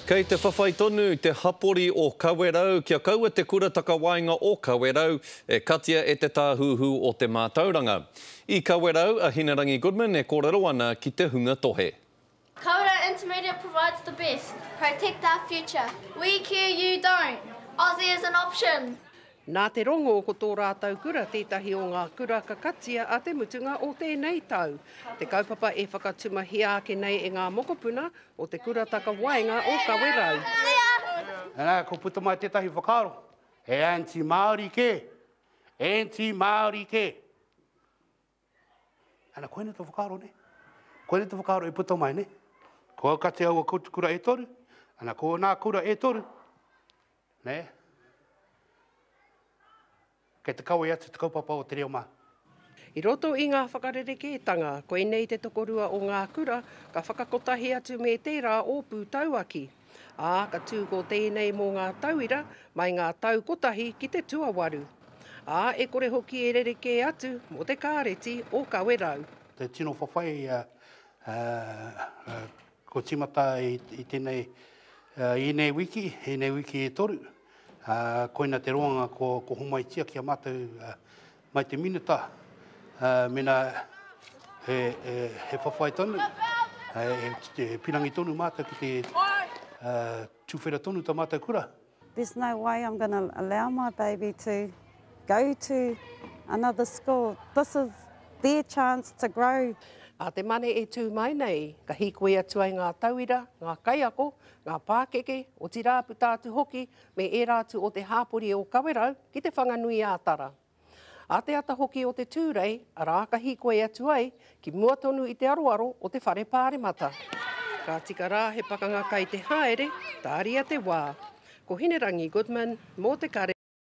Kei te whawhai tonu te hapori o Kawerau kia kaua te kura takawaenga o Kawerau e katia e te Tāhuhu o te Mātauranga. I Kawerau a Hinerangi Goodman e kōrero ana ki te hunga tohe. Kawerau Intermediate provides the best. Protect our future. We care you don't. Aussie is an option. Nā te rongo ko tō rātou kura tētahi o ngā kura ka katia a te mutunga o tēnei tau, te kaupapa e whakatumahia ake nei e ngā mokopuna o te Kura Takawaenga o Kawerau. Nā, kua puta mai tētahi whakaaro, he anti-Māori kē, anti-Māori kē. Ana, koinei te whakaaro, nē? Koinei te whakaaro e puta mai, nē? Ko aukati aua kura e toru, ana, ko nā kura e toru, Nē? Kei te kawe atu te kaupapa o te reo mā. I roto i ngā whakarerekētanga, koinei te tokorua o ngā kura ka whakakotahi atu me tērā o Pūtauaki. Ā, ka tū ko tēnei mō ngā tauira mai ngā tau kotahi ki te tuawaru. Ā, e kore hoki e rerekē atu mō te Kāreti o Kawerau. Te tino whawhai Kua tīmata i tēnei, i ēnei wiki, ēnei wiki e toru, koina te roanga kua homaitia ki a mātou mai te minita, mena he, he whawhai tonu, he pirangi tonu mātou ki te tuwhera tonu tā mātou kura. There's no way I'm gonna allow my baby to go to another school. This is their chance to grow. Ā te Mane e tū mai nei, ka hīkoi atu ai ngā tauira, ngā kaiako, ngā pākeke, otirā puta atu hoki me ērā atu o te hāpori o Kawerau ki Te Whanganui-ā-Tara. Ā te ata hoki o te Tūrei, arā ka hīkoi atu ai ki mua tonu i te aroaro o te Whare Pāremata. Ka tika rā he pakanga kai te haere, tāria te wā. Ko Hinerangi Goodman mō Te Kare.